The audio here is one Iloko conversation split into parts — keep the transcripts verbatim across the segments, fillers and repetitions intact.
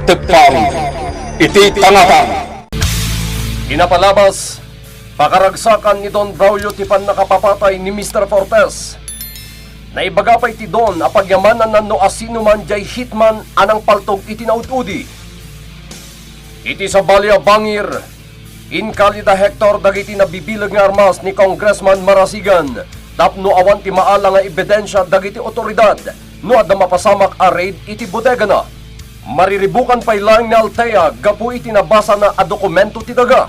Teppang iti tangatang. Kinapalabas, pakaragsakan ni Don Braulio ti pannakapapatay ni Mister Fortes. Naibaga pay ti Don a pagyamananna no asino man diay hitman a nangpaltog iti naud-udi. Iti sabali a bangir, inkali da Hector dagiti nabibileg nga armas ni Congressman Marasigan tapno awan ti maala nga ebidensia dagiti otoridad no adda mapasamak a raid iti bodegana. Mariribukan pay laeng ni Althea gapu iti nabasana a dokumento ti daga.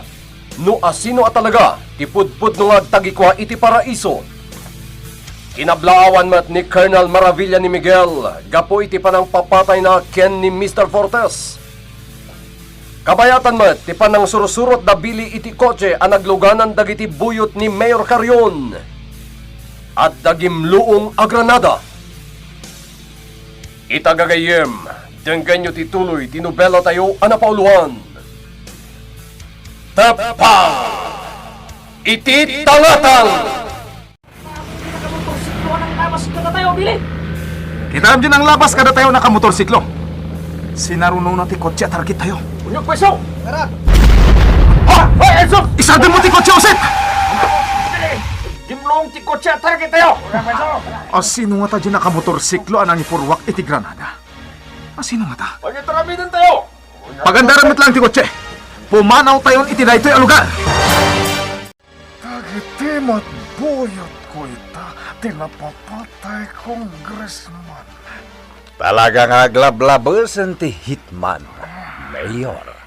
No asino a talaga ti pudpudno nga agtagikua iti paraiso. Kinablaawan met ni Colonel Maravilla ni Miguel gapu iti panangpapatayna ken ni Mister Fortes. Kabayatan met ti panangsursurot da Billy iti kotse a nagluganan dagiti buyot ni Mayor Carrion. Adda gimluong a granada. Ita gagayyem, denggenyo ti tuloy ti nobelatayo a napauloan. Teppang iti tangatang! Nakamotorsiklo a nanglabas kadatayo, Billy! Kitaem diay nanglabas kadatayo a nakamotorsiklo. Sinarunona ti kotse a target tayo. Unyok, pweso! Tara! Ha? Hoy, Edson! Isardengmo ti kotse, Joseph! Billy! Gimluong ti kotse a target tayo! Asino ngata diay nakamotorsiklo a nangipurruak iti granada? Asino ngata? Pagitaramiden tayo! Pagandaren met laeng ti kotse. Pumanawtayon iti daytoy a lugar. Dagiti matbuyotko ita ti napapatay, Congressman. Talaga nga aglablabesen ti hitman, Mayor.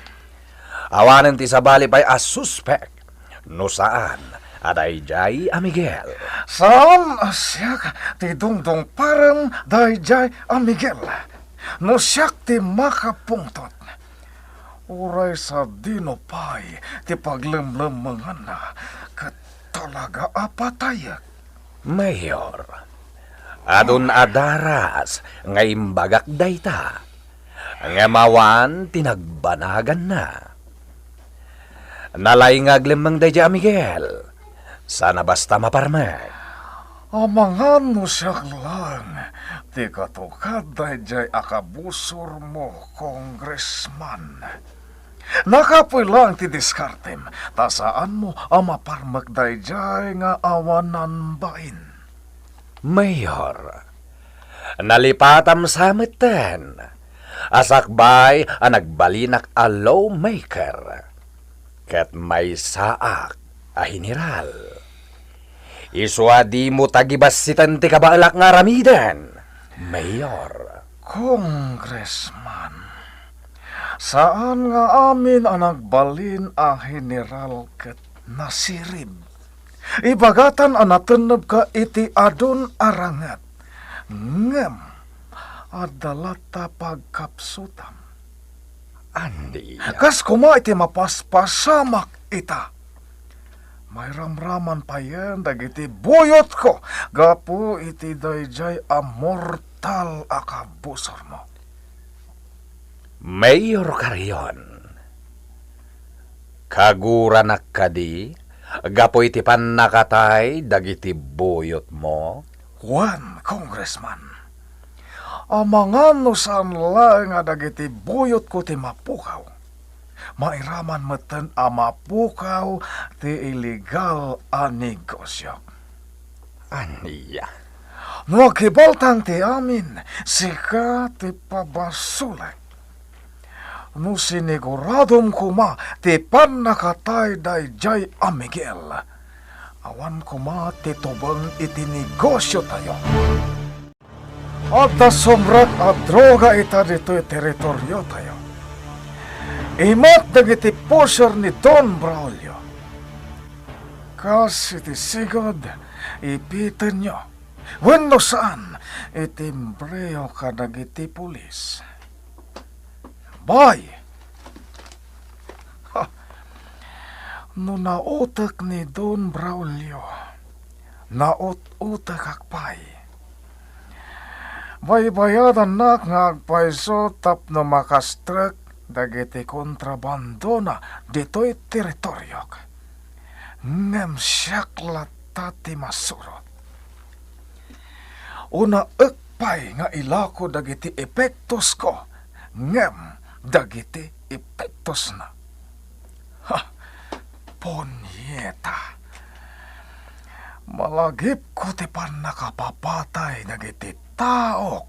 Awanen ti sabali pay a suspek, no saan a daydiay a Miguel. Saan a siak ti dungdungparem daydiay a Miguel. No siak ti makapungtot, uray sadino pay ti paglemlemmenganna, ket talaga a patayek. Mayor, adun a daras nga imbagak dayta, ngem awan ti nagbanaganna. Nalaing nga aglemmeng daydiay a Miguel, saan a basta maparmek. Amangan no siak laeng ti katukad daydiay a kabusormo, Congressman. Nakapuy laeng ti diskartem, ta saanmo a maparmek daydiay nga awanan bain. Mayor, nalipatam sa metten a sakbay a nagbalinak a lawmaker, ket maysaak a general. Isu a dimo tagibassiten ti kabaelak nga aramiden, Mayor. Congressman, saan nga amin a nagbalin a general ket nasirib. Ibagatan a natennebka iti adun a ranget, ngem adda latta pagkapsutam. Ania? Kas koma iti mapaspasamak ita. Mairamraman payen dagiti buyotko gapu iti daydiay a mortal a kabusormo. Mayor Carrion, kaguranak kadi gapu iti pannakatay dagiti buyotmo? Wen, Congressman. Amangan no saan laeng a dagiti buyotko ti mapukaw, mairaman metten a mapukaw ti illegal a negosio. Ania? No agkibaltang ti amin, sika ti pabasolek. No siniguradom koma ti pannakatay daydiay a Miguel, awan koma ti tubeng iti negosiotayo. Adda sumrek a droga ita ditoy teritoriotayo. Imat dagiti pusher ni Don Braulio. Kas iti sigud, ipitenyo. Wenno saan, itimbreo kadagiti pulis. Bay! Ha! No nautek ni Don Braulio, naut-utekak pay. Baybayadannak nga agpayso tapno makastrek dagiti kontrabandona ditoy teritoriok. Ngem siak latta ti masurot. Unaek pay nga ilako dagiti epektosko, ngem dagiti epektusna. Ha! Punyeta! Malagipko ti pannakapapatay dagiti taok.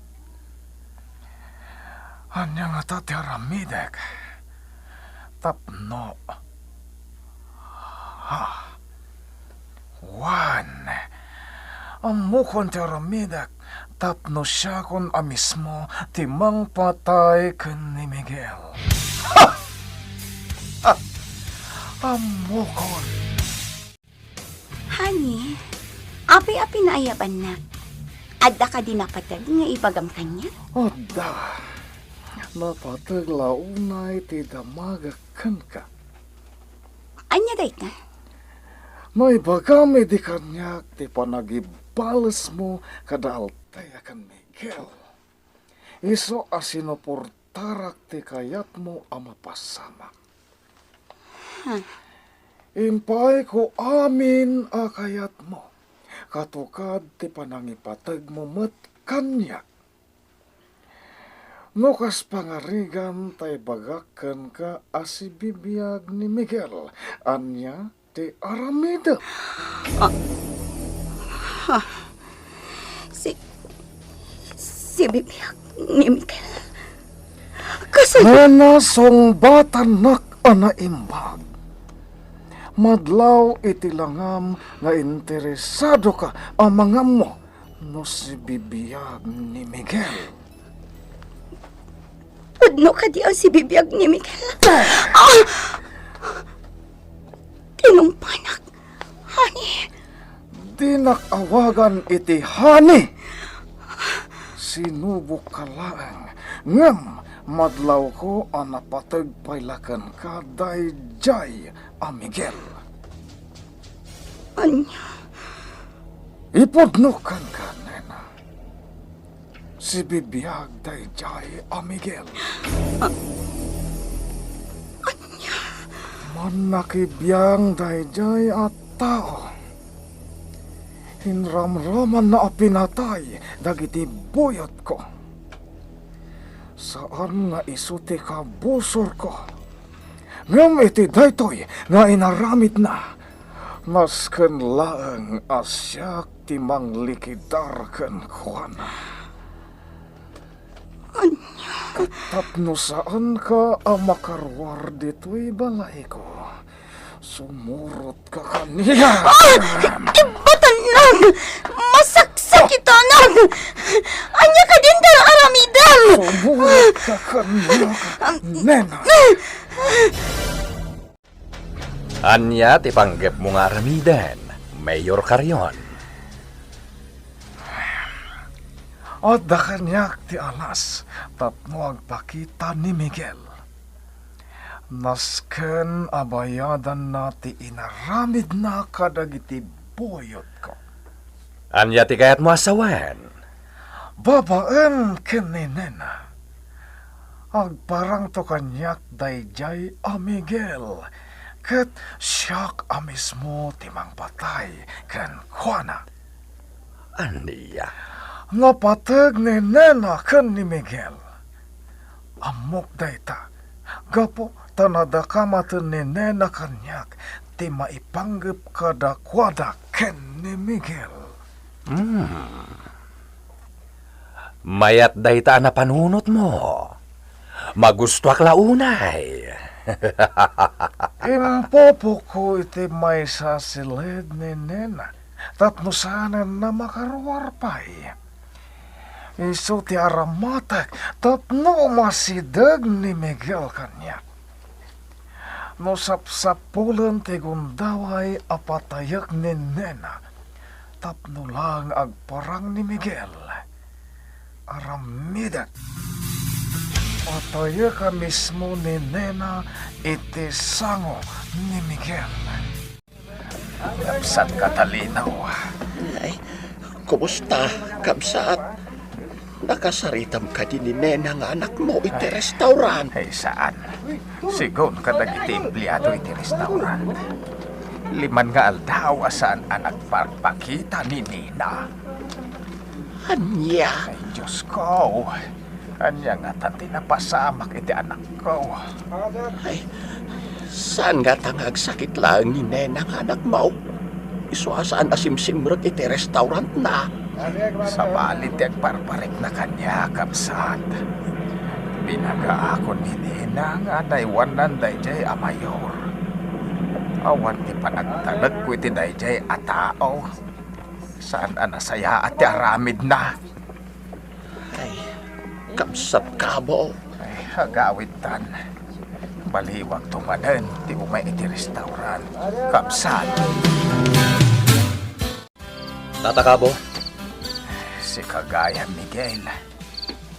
Ania ngata ti aramidek tapno, ha, wen, ammokon ti aramidek tapno siakon a mismo ti mangpatay ken ni Miguel. Ha! Ha! Ammokon. Honey, apay a pinaayabannak? Adda kadi napateg nga ibagam kaniak? Adda. Napateg la unay ti damagek kenka. Ania dayta? Naibagam idi kaniak ti panagibbalesmo kada altea ken Miguel. Isu a sinuportarak ti kayatmo a mapasamak. Huh. Impaayko amin a kayatmo, katukad ti panangipategmo met kaniak. No kas pangarigan ta ibagak kenka a sibibiag ni Miguel, ania ti aramidek? Ah. Ha. Si, sibibiag ni Miguel. Kasano? Nena, sungbatannak a naimbag. Madlaw iti langam nga interesadoka a mangammo no sibibiag ni Miguel. Pudno kadi a sibibiag ni Miguel? Ah! Tinungpanak, honey. Dinak awagan iti honey. Sinubokka laeng, ngem madlawko a napateg pay la kenka daydiay a Miguel. Ania? Ipudnok kenka, nena. Sibibiag daydiay a Miguel. Ah, ania? Mannakibiang daydiay a tao. Inramramanna a pinatay dagiti buyotko. Saan nga isu ti kabusorko. Ngem iti daytoy nga inaramidna, nasken laeng a siak ti manglikidar kenkuana. Ania? Ket tapno saanka a makaruar ditoy balayko, sumurotka kaniak. Ah! Ibatannak! Masaksakitanak! Ania kadin ti aramidem? Sumurotka kaniak, nena. Ania ti panggepmo nga aramiden, Mayor Carrion? Adda kaniak ti alas tapno agpakita ni Miguel. Nasken a bayadanna ti inaramidna kadagiti buyotko. Ania ti kayatmo a sawen? Babaen ken ni nena, agparangto kaniak daydiay a Miguel, ket siak a mismo ti mangpatay kenkuana. Ania? Napateg ni nena ken ni Miguel. Ammok dayta, gapu ta nadakamaten ni nena kaniak ti maipanggep kadakuada ken ni Miguel. Hmm. Mayat dayta a napanunotmo. Magustoak la unay. Impupokko iti maysa a siled ni nena tapno saanenna makaruar pay. Isu ti aramatek tapno umasideg ni Miguel kaniak. No sapsapulen ti gundaway a patayek ni nena tapno laeng agparang ni Miguel, aramidek. Patayek a mismo ni nena iti sango ni Miguel. Kabsat Catalino. Ay, kumusta, kabsat? Nakasaritam kadi ni nena nga anakmo iti restaurant? Ay, saan. Sigun kadagiti empleado iti restaurant, lima nga aldaw a saan a nagparpakita ni nena. Ania? Ay, Diosko. Ania ngatan ti napasamak iti anakko? Ay, saan ngata nga agsakit laeng ni Nena nga anakmo? Isu a saan a simsimrek iti restaurantna. Sabali ti agparparikna kaniak, kabsat. Binagaakon ni Nena nga naiwannan daydiay a mayor. Awan ti panagtalekko iti daydiay a tao. Saan a nasayaat ti aramidna. Ay, kabsat, Kabo. Ay, agawidtan. Baliwagto manen ti umay iti restaurant, kabsat. Tata Kabo. Sika gayam, Miguel.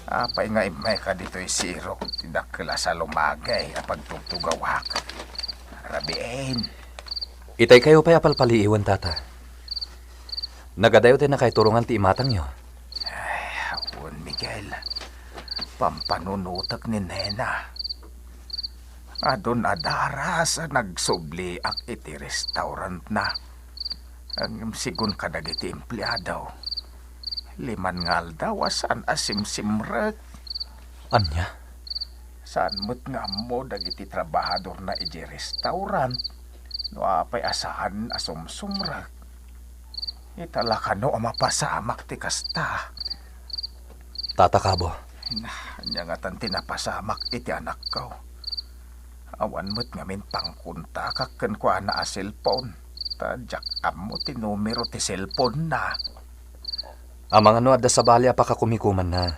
Apay nga immayka ditoy sirok ti dakkel a salumagay a pagtugtugawak? Rabiin. Itay kayo pay a palpaliiwen, Tata. Nagadayo ti nakaiturongan ti imatangyo. Ay, wen, Miguel. Pampanunotek ni Nena. Adun a daras a nagsubliak iti restaurantna. Ngem sigun kadagiti empleado, liman nga aldaw a saan a simsimrek. Ania? Saan met nga ammo dagiti trabahadorna idiay restaurant no apay a saan a sumsumrek. Ita la kano a mapasamak ti kasta. Tata Kabo. Na, ania ngatan ti napasamak iti anakko? Awan met ngamin pangkontakak kenkuana a cellphone, ta diak ammo ti numero ti cellphone-na. Amangan no adda sabali a pakakumikumanna.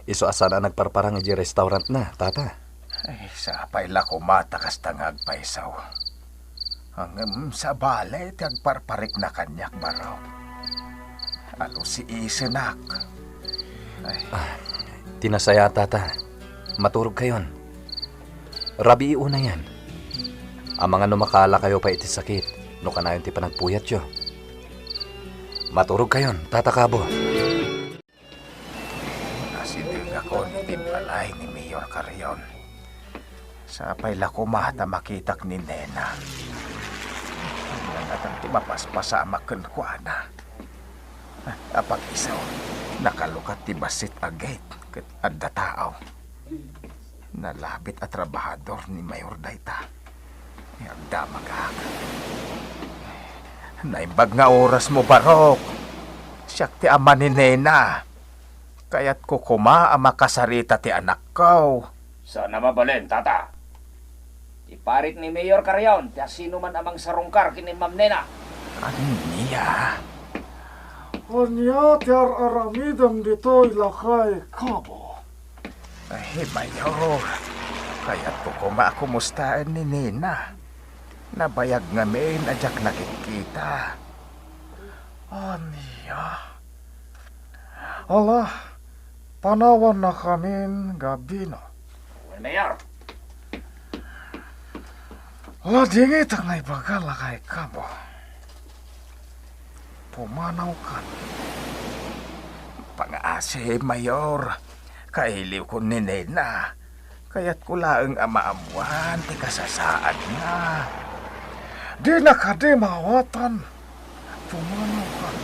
Isu a saan a nagparparang idiay restaurant-na, Tata. Ay, sapay la koma ta kasta nga agpayso. Ngem sabali ti agparparikna kaniak, barok. Alusiisenak. Ay. Ah, ti nasayaat, Tata. Maturog kayon. Rabii unayen. Amangan no makaala kayo pay iti sakit no kanayon ti panagpuyatyo. Maturog kayon, Tata Kabo. Nasidegakon iti balay ni Mayor Carrion. Sapay la koma ta makitak ni Nena. Ania ngatan ti mapaspasamak kenkuana? Apag-isu, nakalukat ti bassit a gate ket adda tao. Nalabit a trabahador ni Mayor dayta. Agdamagak. Naimbag nga orasmo, barok. Siak ti ama ni Nena. Kayatko koma a makasarita ti anakko. Saan a mabalin, Tata. Ti parit ni Mayor Carrion ti asinoman a mangsarungkar ken ni Ma'am Nena. Ania? Ania ti ar-aramidem ditoy, lakay Kabo? Ay, Mayor, kayatko koma a kumustaen ni Nena. Nabayag ngamin a diak nakitkita. Ania? Ala, panawannakamin gabina. Wen, Mayor. Ladingitak nga ibaga, lakay Kabo. Pumanawkan. Pangaasi, Mayor. Kailiwkon ni Nena. Kayatko laeng a maammoan ti kasasaadna. Dina kadi maawatan. Pumanawkan.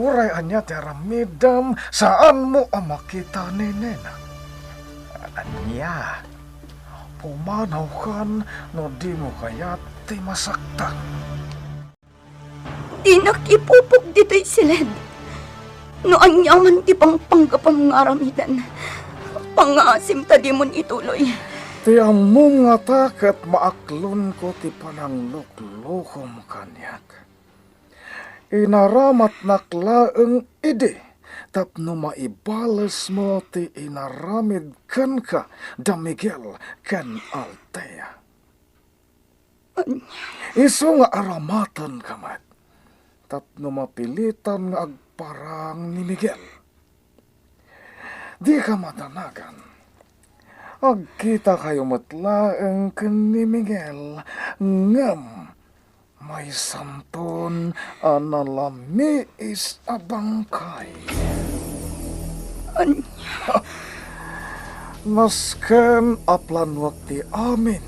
Uray ania ti aramidem, saanmo a makita ni Nena. Ania? Pumanawkan no dimo kayat ti masaktan. Dinak ipupok ditoy siled. No aniaman ti pangpanggapem nga aramiden, pangngaasim ta dimon ituloy. Ti ammom ngata ket maaklonko ti panangluklokom kaniak. Inaramatnak laeng idi tapno maibalesmo ti inaramid kenka da Miguel ken Althea. Isu nga aramatenka met tapno mapilitan nga agparang ni Miguel. Dika madanagan. Agkitakayo met laeng ken ni Miguel, ngem maysanton a nalamiis a bangkay. Ania? Nasken a planuek ti amin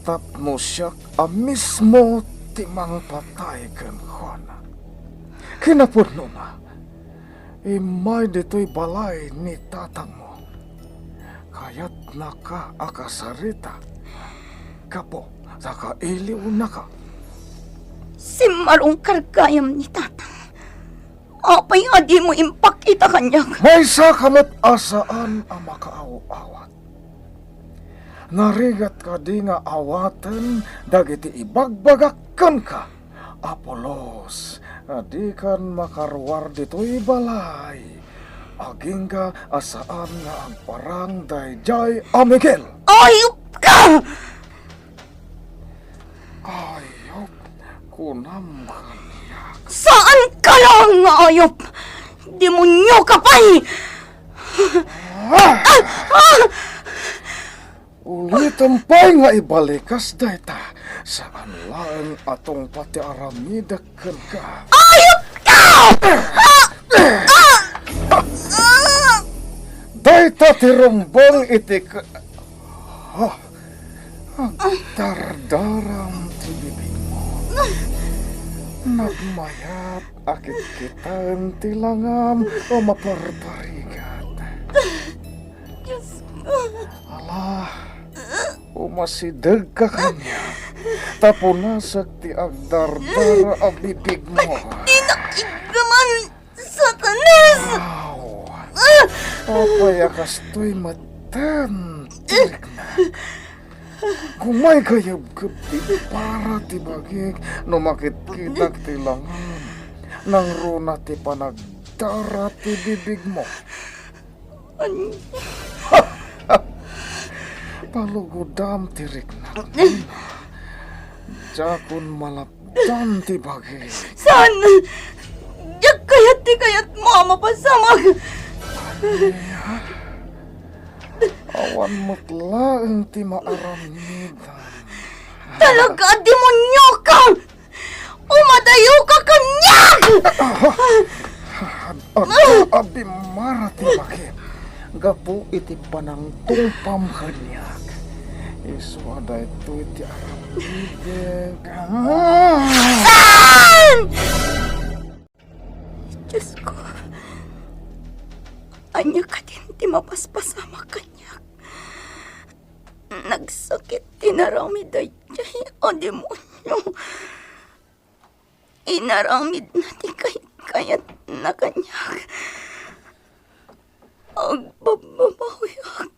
tapno siak a mismo ti mangpatay kenkuana. Kinapudnona, immay ditoy balay ni tatangmo. Kayatnaka a kasarita gapu ta kailiwnaka. Simmarungkar gayam ni Tatang. Apay a dimo impakita kaniak? Maysaka met a saan a makaaw-awat. Narigat kadi nga awaten dagiti ibagbagak kenka? Apulos, a dikan makaruar ditoy balay, agingga a saan nga agparang daydiay a Miguel. Ayupka! Ayup, kunam kaniak. Saanka laeng nga ayup! Demonioka pay! Ah! Ah! Ah! Ulitem pay nga ibalikas dayta. Saan laeng a tungpa ti aramidek kenka. Ayupka! Dayta ti rumbeng iti k-, ha? Agdardaram ti bibigmo. Nagmayat a kitkitaen ti langam a maparparigat. Diosko. Ala, umasidegka kaniak, ta punasek ti agdardara a bibigmo. Dinak iggaman, Satanas! Aw, apay a kastoy metten ti riknak? Gumaygayebgeb ti para ti bagik no makitkitak ti langam. Nangruna ti panagdara ti bibigmo. Ania? Palugodam ti riknak, Nina. Diakon malapdan ti bagi. Saan? Diak kayat ti kayatmo a mapasamak. Ania? Awan met laeng ti maaramidam. Talaga a demonioka! Umadayoka kaniak! Adda a bimmara ti bakim gapu iti panangtungpam kaniak. Isu a daytoy ti aramidek. Saan? Diosko, ania kadin ti mapaspasamak kaniak? Nagsakit ti inaramid daydiay a demonio. Inaramidna ti kayat-kayatna kaniak. Agbabbabawiak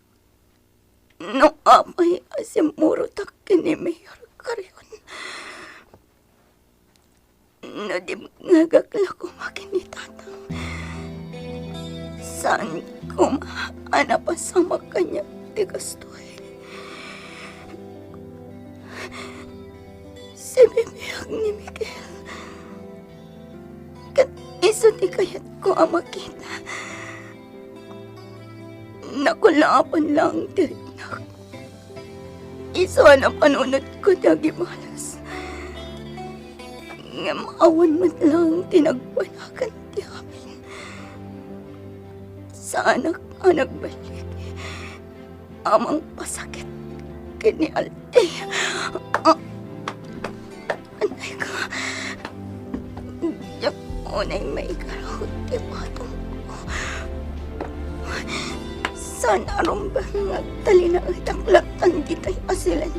no apay a simmurotak ken ni Mayor Carrion. No dimngegak la koma ken ni Tatang, saan koma a napasamak kaniak ti kastoy. Sibibiag ni Miguel, ket isu ti kayatko a makita. Nakulaapan laeng ti riknak. Isu a napanunotko ti agibalas. Ngem awan met laeng ti nagbanagan ti amin. Saanak a nagballik a mangpasakit ken ni Alti. Ah! Anay ka. Diak unay maikaraw ti patongko. Saan a rumbeng nga agtalinaedak lattan ditoy a siled.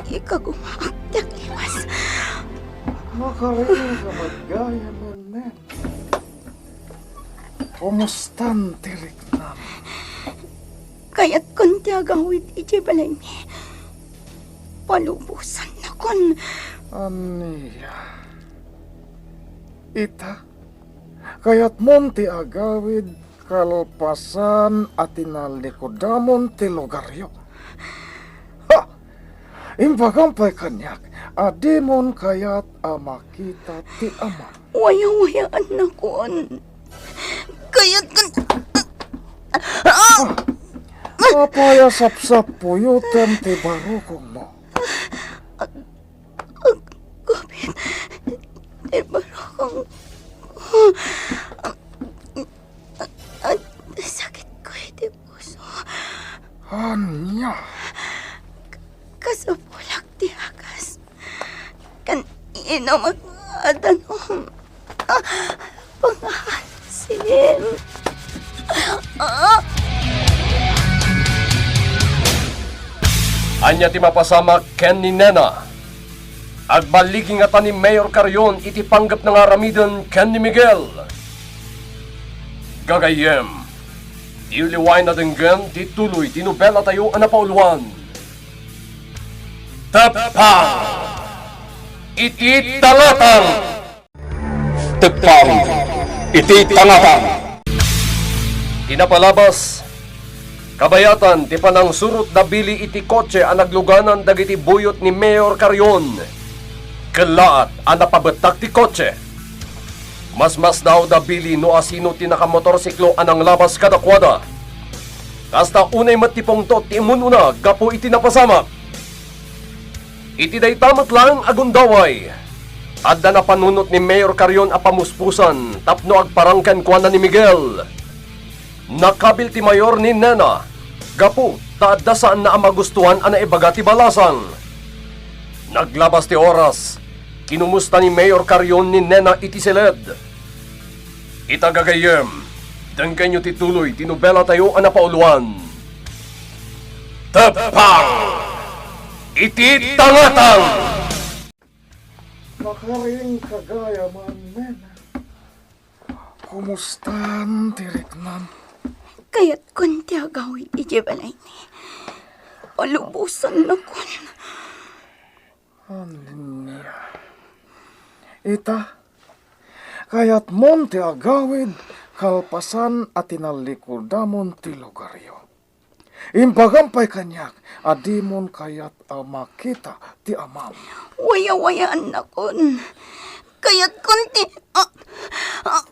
Ikagumaak ti agliwas. Makarina met gayam, Nene. Kumustan ti riknam? Kayatkon ti agawid idiay balaymi. Palubosannakon. Ania? Ita, kayatmon ti agawid kalpasan a tinalikodamon ti lugaryo? Ha! Imbagam pay kaniak a dimon kayat a makita ti Amam. Wayawayaannakon. Kayatkan. Ah! Apay a sapsapuyotem ti barukongmo? Ag-, aggupit ti barukongko. Ag-, ag-, sakitko iti puso. Ania? K-, kasapulak ti agas. Kan inumak a danum. Ah, pangasim. Ah! Ania ti mapasamak ken ni Nena? Agballigi ngata ni Mayor Carrion iti panggepna nga aramiden ken ni Miguel? Gagayyem, diyo liwaen a denggen ti tuloy ti nobelatayo a napauluan, Teppang iti Tangatang. Teppang iti Tangatang. Ti napalabas, kabayatan ti panangsurot da Billy iti kotse a nagluganan dagiti buyot ni Mayor Carrion. Kellaat a napabettak ti kotse. Masmasdaaw da Billy no asino ti nakamotorsiklo a nanglabas kadakuada. Kasta unay met ti pungtot ti imun-una gapu iti napasamak. Iti dayta met laeng a gundaway, adda napanunot ni Mayor Carrion a pamuspusan tapno agparang kenkuana ni Miguel. Nakabil ti mayor ni Nena gapu ta adda saanna a magustuhan a naibaga ti balasang. Naglabas ti oras, kinumusta ni Mayor Carrion ni Nena iti siled. Ita gagayyem, denggenyo ti tuloy ti nobelatayo a napauluan, Teppang iti Tangatang! Makaring kagayam, Nena. Kumustan ti riknam? Kayatkon ti agawid idiay balaymi. Palubosannakon. Ania? Ita, kayatmon ti agawid kalpasan a tinallikudamon ti lugaryo. Imbagam pay kaniak a dimon kayat a makita ti amam. Wayawayaannakon. Kayatkon ti, ah, ah, ah.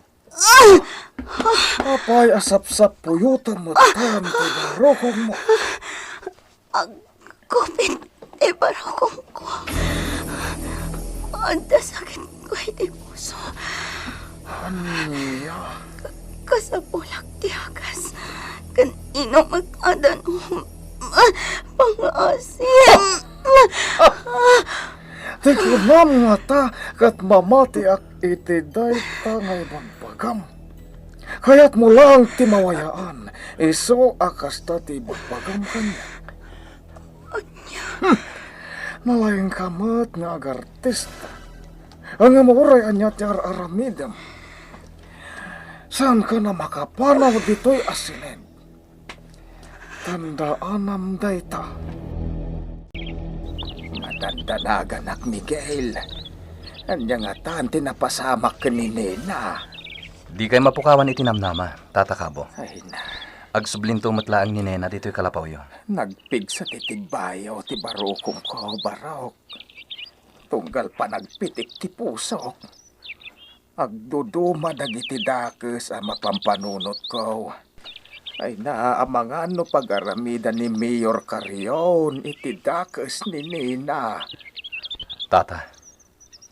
Apay a sapsappuyotem metten ti barukongmo? Agkupit ti barukongko. Adda sakitko iti puso. Ania? Ka-, kasapulak ti agas ken inumek a danum. Pangaasim. Ti kunam ngata ket mamatiak iti dayta nga ibagbagam. Kayatmo laeng ti mawayaan, isu a kasta ti ibagbagam kaniak. Ania? Hmm. Nalaingka met nga agartista. Ngem uray ania ti ar-aramidem, saanka a makapanaw ditoy a siled. Tandaanam dayta. Madandanaganak, Miguel. Ania ngatan ti napasamak ken ni Nena? Dikay mapukawan iti namnama, Tata Cabo. Ay na. Agsublinto met laeng ni Nena ditoy kalapawyo. Nagpigsa ti tibbayo ti barukongko, barok. Tunggal panagpitik ti pusok. Agduduma dagiti dakes a mapampanunotko. Ay na, amangan no pag-aramida ni Mayor Carrion iti dakes ni Nena. Tata.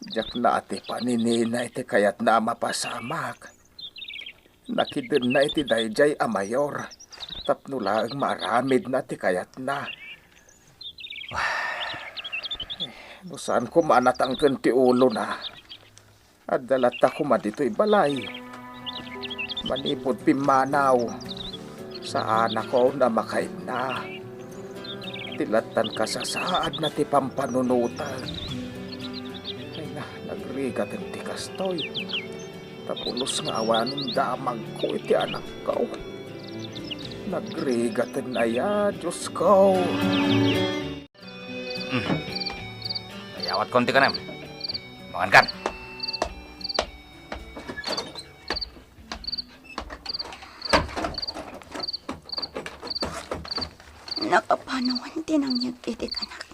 Diak naatipan ni Nena iti kayatna a mapasamak. Nakidenna iti daydiay a mayor tapno laeng maaramidna ti kayatna. Eh, no saan koma a natangken ti ulona, adda latta koma ditoy balay. Manipud pimmanaw, saanakon a makaibna. Ti lattan kasasaadna ti pampanunotek. Ay na, nagrigaten ti kastoy. Ta pulos nga awanen damagko iti anakko. Nagrigaten aya, Diosko. Hmm. Dayawatkon ti kanem. Mangankan. Nakapanawan ti nangyeg iti kanak.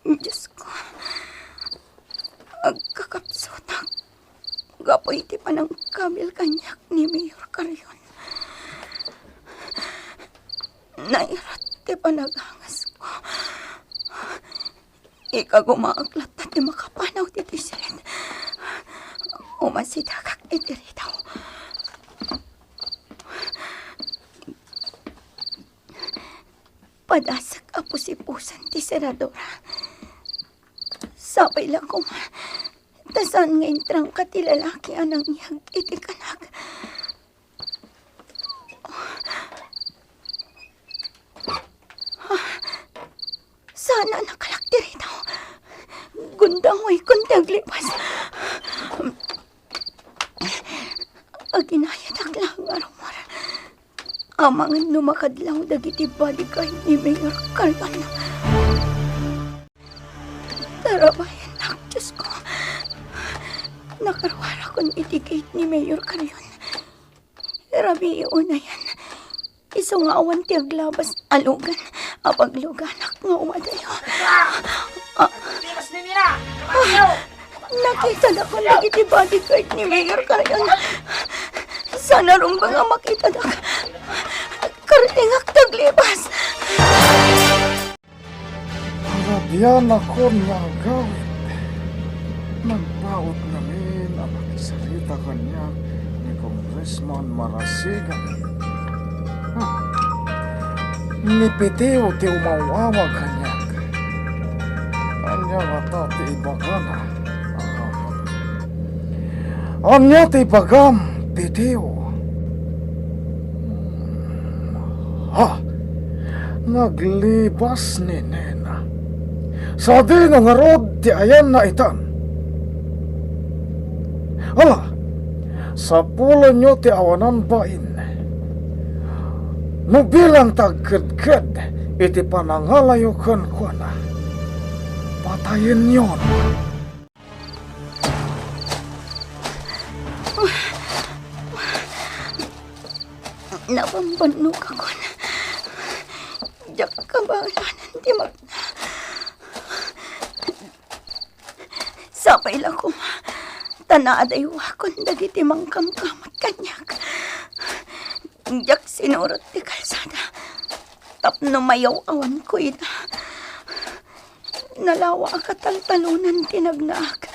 Diosko, agkakapsutak gapu iti panangkabil kaniak ni Mayor Carrion. Nairut ti panagangasko. Ikagumaak latta ti makapanaw ditoy siled. Umasidegak iti ridaw. Padasek a pusipusan ti seradura. Sapay la koma ta saan nga intrangka ti lalaki a nangyeg iti kanak. Nakalak ti ridaw. Gundaway kon ti aglibas. Aginayadak laeng a rumor. Amangan no makadlaw dagiti bodyguard ni Mayor Carrion. Tarabayannak, Diosko. Nakaruarakon iti gate ni Mayor Carrion. Rabii unayen. Isu nga awan ti aglabas a lugan a pagluganak nga umadayo. Ah, Limas ni Nina! Nakitadakon dagiti bodyguard ni Mayor Carrion. Saan a rumbeng a makitadak. Kartingak ti aglibas. Arabianakon nga agawid. Nagbaut ngamin a makisarita kaniak ni Congressman Marasigan. Hmm. Ni Piteo ti umaw-awag kaniak. Ania ngata ti ibagana? Ah. Ania ti ibagam, Piteo? Ha? Naglibas ni Nena. Sadino ngarud ti ayanna itan? Ala, sapulenyo ti awanan bain. No bilang ti agkedked iti panangalayo kenkuana, patayenyon. Nabambannogakon. Diak kabaelanan ti magna. Sapay la koma, ta naadaywakon dagiti mangkamkamot kaniak. Diak sinurot ti kalsada tapno mayaw-awanko ida. Nalawa a kataltalonan ti nagnaak.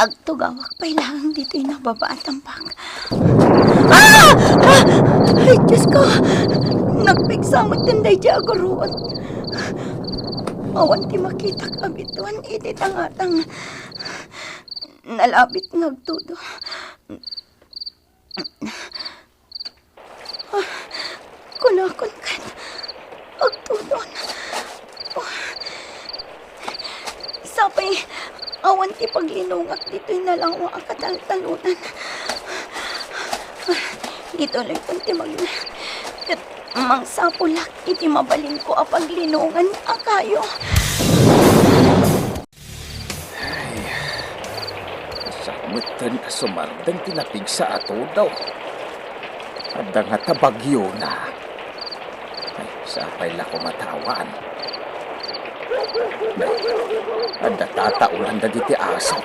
Agtugawak pay laeng ditoy nababa a tambak. Ah! Ah! Ay, Diosko! Nagpigsa metten daydi a guruot. Awan ti makitak a bituen iti tangatang. Nalabit nga agtudo. Ah, kunakon ket, agtudon. Oh, sapay, awan ti paglinongak ditoy nalawa a kataltalonan. Ituloykon ti magna, ket mangsapulak iti mabalinko a paglinongan a kayo. Ay, saan metten a sumardeng ti napigsa a tudo? Adda ngata bagiona. Ay, sapay la koma ta awan. Adda tataolan dagiti aso.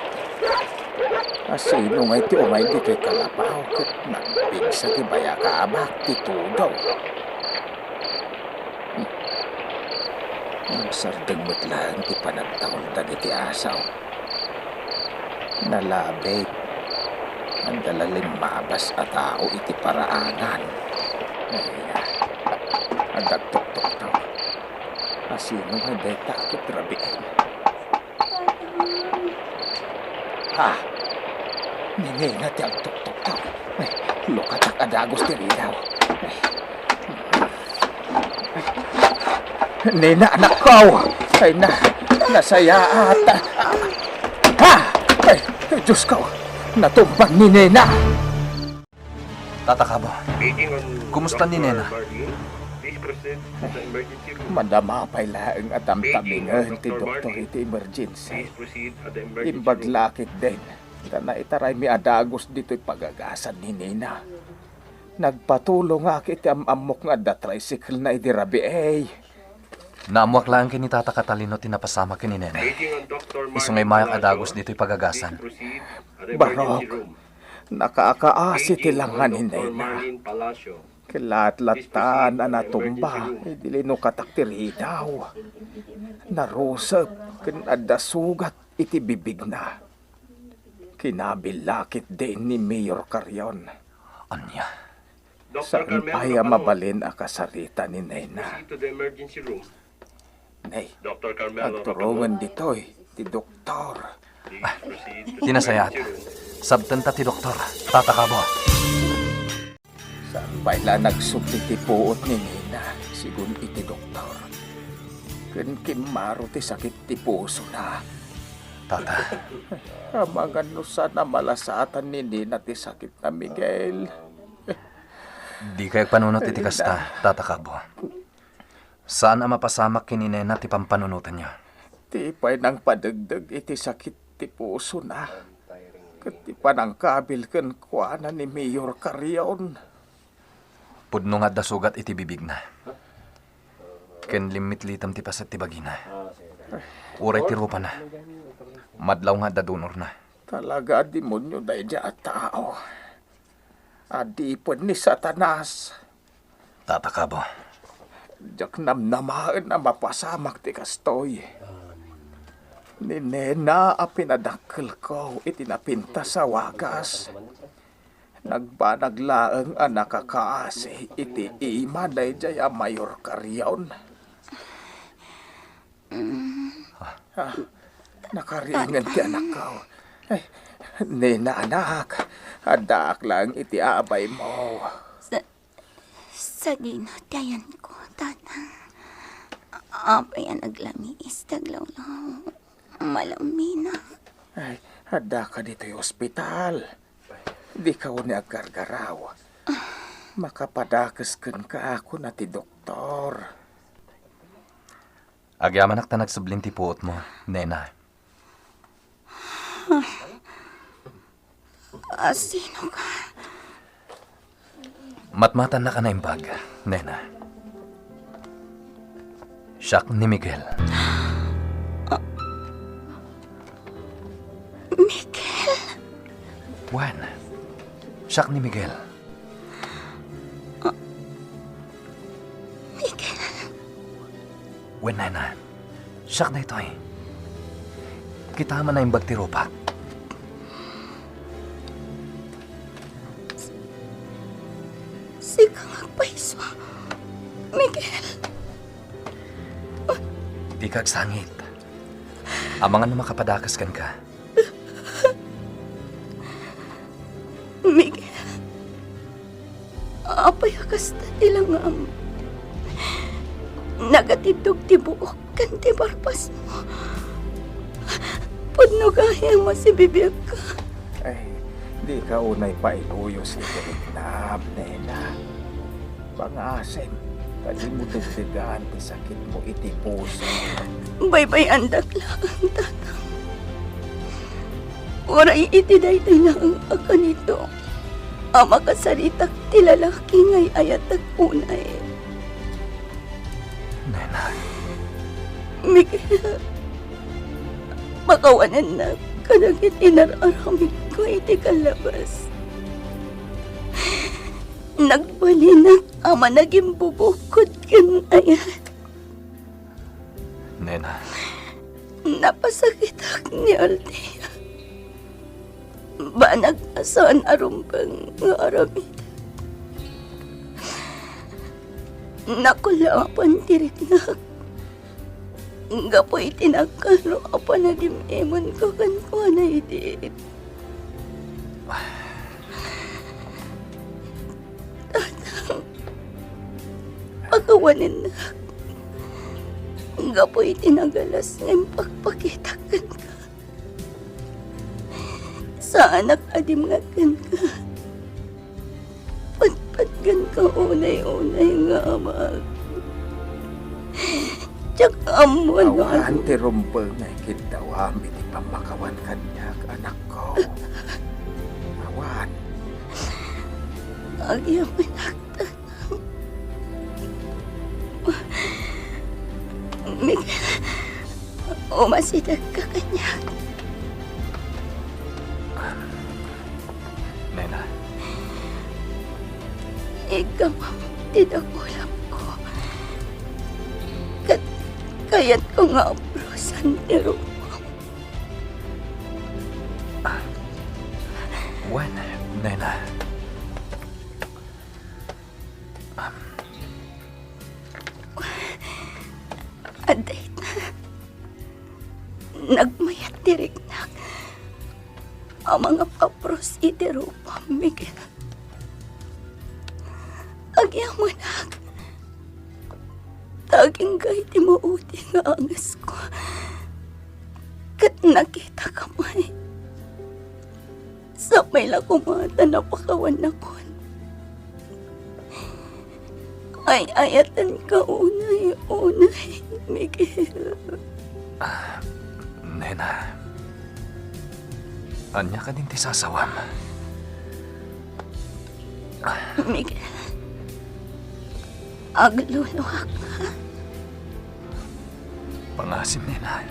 A sino ngay ti umay ditoy kalapaw ket nagpigsa ti bayakabak ti tudo? Nagsardeng met laeng ti panagtaol dagiti aso. Nalabit. Adda la limmabas a tao iti paraangan. Ay, adda agtuktuktaw. A sino nga dayta ket rabiin? Ha? Ni Nena ti agtuktuktaw. Ay, lukatak a dagus ti ridaw. Ay. Nena, anakko! Ay na, nasayaat. Ha? Ay, Diosko! Natumban ni Nena! Tata Cabo, kumusta ni Nena? Madama pay laeng a tamtabingen ti doktor iti emergency. Imbag la ketdin, ta naitaraymi a dagus ditoy pagagasan ni Nena. Nagpatulongak iti am-ammok nga adda tricycle-na idi rabii. Naammoak laeng ken ni Tata Catalino ti napasamak ken ni Nena. Isu nga immayak a dagus ditoy pagagasan. Barok, nakaakaasi ti langa ni Nena. Ket laat-latta a natumba idi linukatak ti ridaw. Narusep ken adda sugat iti bibigna. Kinabil la ketdin ni Mayor Carrion. Ania? Saan pay a mabalin a kasarita ni Nena. Nay, agturongen ditoy ti doktor. Ah, ti nasayaat. Sabtenta ti doktor, Tata Cabo. Pay la nagsubli ti puot ni Nena, sigun iti doktor. Ken kimmaro ti sakit ti pusona. Tata. Amangan no saan a malasatan ni Nena ti sakitna, Miguel. Dikay agpanunot iti kasta, Tata Cabo. Saan a mapasamak ken ni Nena ti pampanunotanyo. Ti pay nangpadegdeg iti sakit ti pusona, ket ti panangkabil kenkuana ni Mayor Carrion. Pudno nga adda sugat iti bibigna. Ken limmitlitem ti paset ti bagina. Uray ti rupana. Madlaw nga adda donorna. Talaga a demonio daydiay a tao. Adipen ni Satanas. Tata Cabo. Diak namnamaen a mapasamak ti kastoy. Ni Nena a pinadakkelko iti napintas a wagas. Nagbanag laeng a nakakaasi iti ima daydiay a Mayor Carrion. Ah, nakariingen ti anakko. Ay, Nena, anak, addaak laeng iti abaymo. Sa-, sadino ti ayanko, Tatang? Apay a naglamiis ti aglawlaw? Malamminak. Ay, addaka ditoy ospital. Dika unay aggargaraw. Makapadakes kenka, kuna ti doktor. Agyamanak ta nagsublin ti puotmo, Nena. Asinoka? Matmatannak a naimbag, Nena. Siak ni Miguel. Ah. Miguel? Wen, siak ni Miguel. Ah. Miguel. Wen, Nena. Siak daytoy. Kitam a naimbag ti rupak. Sika nga agpayso, Miguel. Dika agsangit. Amangan no makapadakes kenka. Miguel, apay a kasta ti langam? Nagatiddog ti buok ken ti barbasmo. Pudno gayam a sibibiagka. Ay, dika unay pailuyos iti riknam, Nena. Pangasim, ta dimo degdegan ti sakitmo iti puso. Baybay-andak laeng, Tatang. Uray iti daytoy laeng a kanito a makasaritak ti lalaki nga ay-ayatek unay. Nena. Miguel, pakawanennak kadagiti inar-aramidko iti kallabas. Nagbalinak a managimbubukod ken ayat. Nena. Napasakitak ni Althea. Banag a saan a rumbeng nga aramid. Nakulaapan ti riknak. Gapu iti nagkaro a panadim-imonko kenkuana idi. Tatang, pakawanennak gapu iti nagalas nga impakpakitak kenka. Saanak a dimngag kenka. Patpatgenka unay-unay nga amak. Diak ammo no Awan adu. Ti rumbeng nga ikiddawam iti pammakawan kaniak, anakko. Awan. Agyamanak, Tatang. Miguel, umasidegka kaniak. Nena. Iggamam ti dakulapko. Ket kayatko nga abrosan ti rupam. Wen, Nena. Adda ita. Nagmayat ti riknak a mangapapros iti rupam, Miguel. Agyamanak, ta agingga iti maudi nga angesko, ket nakitaka pay. Sapay la koma ta napakawannakon. Ay-ayatenka unay, unay, Miguel. Ah, nena, ania kadin ti sasawam? Miguel, agluluak. Pangasim, nena.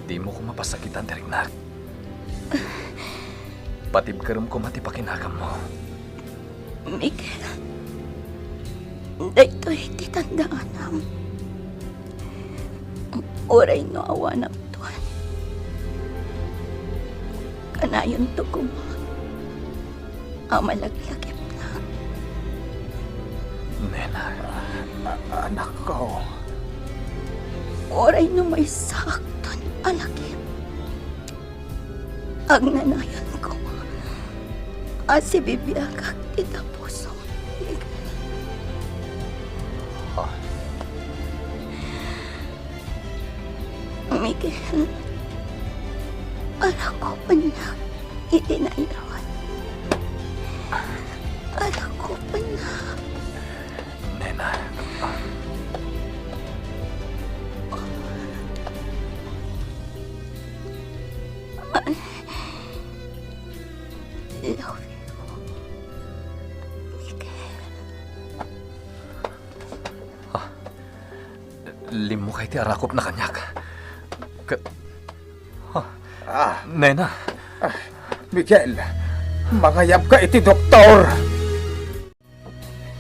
Dimo koma pasakitan ti riknak. Patibkerem koma ti pakinagammo. Miguel, daytoy ti tandaanam. Uray no awanakton, kanayonto koma a malaglagipna. Nena. A-, anakko. Uray no maysaakton a lagip, agnanayon koma a sibibiagak ti tapusom. Ah. Miguel, arakupennak iti nairuan. Arakupennak. Nena. I love you, Miguel. Ah, limmukay ti arakupna kaniak. Ka-, ah, ah, nena. Ah, Miguel, mangayabka iti doktor.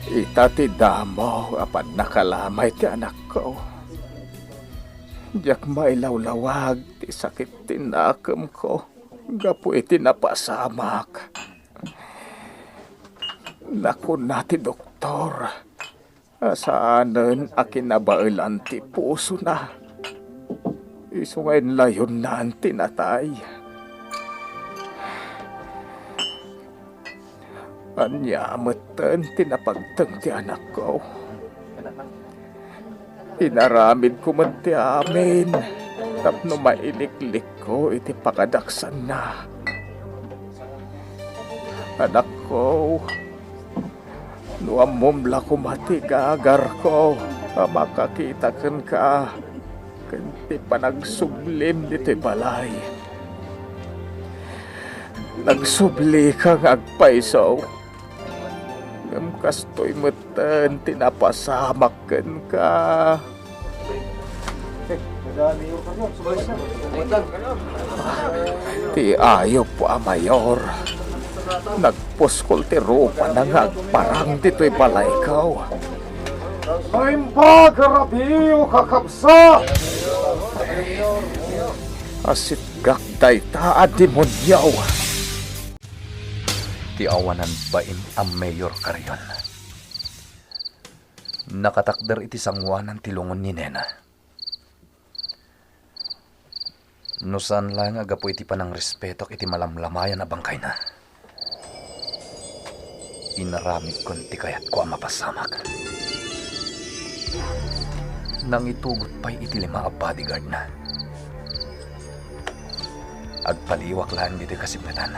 Ita ti damo a pannakalamay ti anakko. Diak mailawlawag ti sakit ti nakemko gapu iti napasamak. Nakuna ti doktor a saanen a kinabaelan ti pusona. Isu nga inlayonnan ti natay. Ania metten ti napagteng ti anakko? Inaramidko met ti amin tapno mailiklikko iti pakadaksanna. Anakko, no ammom la koma ti gagarko a makakita kenka ken ti panagsublim ditoy balay. Nagsublika nga agpayso, ngem kastoy metten ti napasamak kenka. Ti ayup a mayor, nagpuskol ti rupana nga agparang ditoy balayko. Naimbag a rabii, kakabsat! Asitgak dayta a demonio. Ti awanan baim a Mayor Carrion. Nakatakder iti sangoanan ti lungon ni Nena. No saan laeng a gapu iti panangrespetok iti malamlamayan a bangkayna, inaramidkon ti kayatko a mapasamak. Nangitugot pay iti lima a bodyguardna. Agpaliiwak laeng ditoy kasipngetan.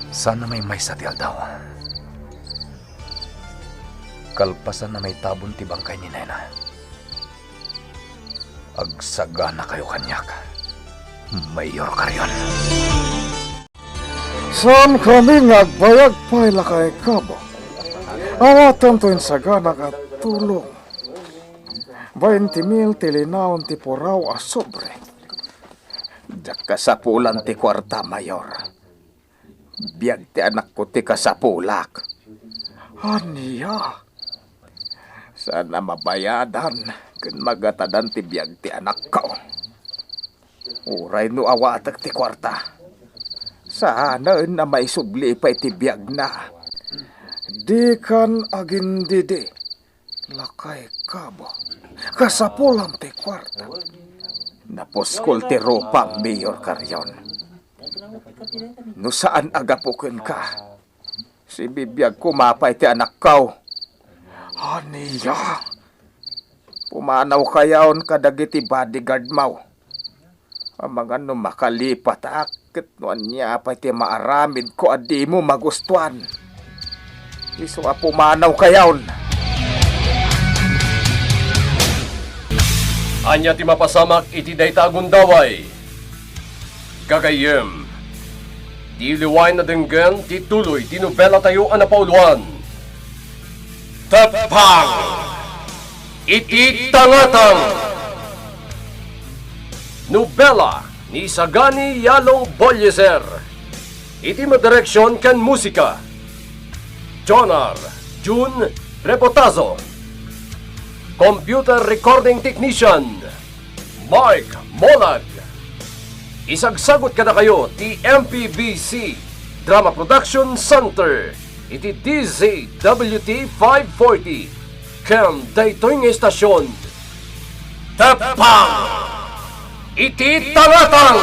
Saan a maymaysa ti aldaw. Kalpasan a maitabon ti bangkay ni Nena, agsaganakayo kaniak, Mayor Carrion. Saankami nga agbayag pay, Lakay Kabo. Awatento insaganak a tulong. Bainte mil ti linaon ti puraw a sobre. Diak kasapulan ti kuarta, Mayor. Biag ti anakko ti kasapulak. Ania? Saan a mabayadan ken magatadan ti biag ti anakko. Uray no awatek ti kuarta, saanen a maisubli pay ti biagna. Dikan agindidi. Lakay Kabo, kasapulam ti kuarta. Napuskol ti rupam, Mayor Carrion. No saan a gapu kenka, Sibibiag koma pay ti anakko. Ania? Pumanawkayon kadagiti bodyguardmo. Amangan no makalipatak, ket no ania pay ti maaramidko a dimo magustuan. Isu a pumanawkayon. Ania ti mapasamak iti dayta a gundaway? Gagayyem, di liwaen a denggen ti tuloy ti nobelatayo a napauloan. Teppang iti Tangatang. Nobela ni Sagani Yalong Bolleser. Iti madireksion ken musika, Jonar Jun Rebotazo. Computer recording technician, Mark Molag. Isagsagut kadakayo ti M P B C Drama Production Center iti D Z W T five forty. Ken daytoy nga istasyon, Teppang iti Tangatang.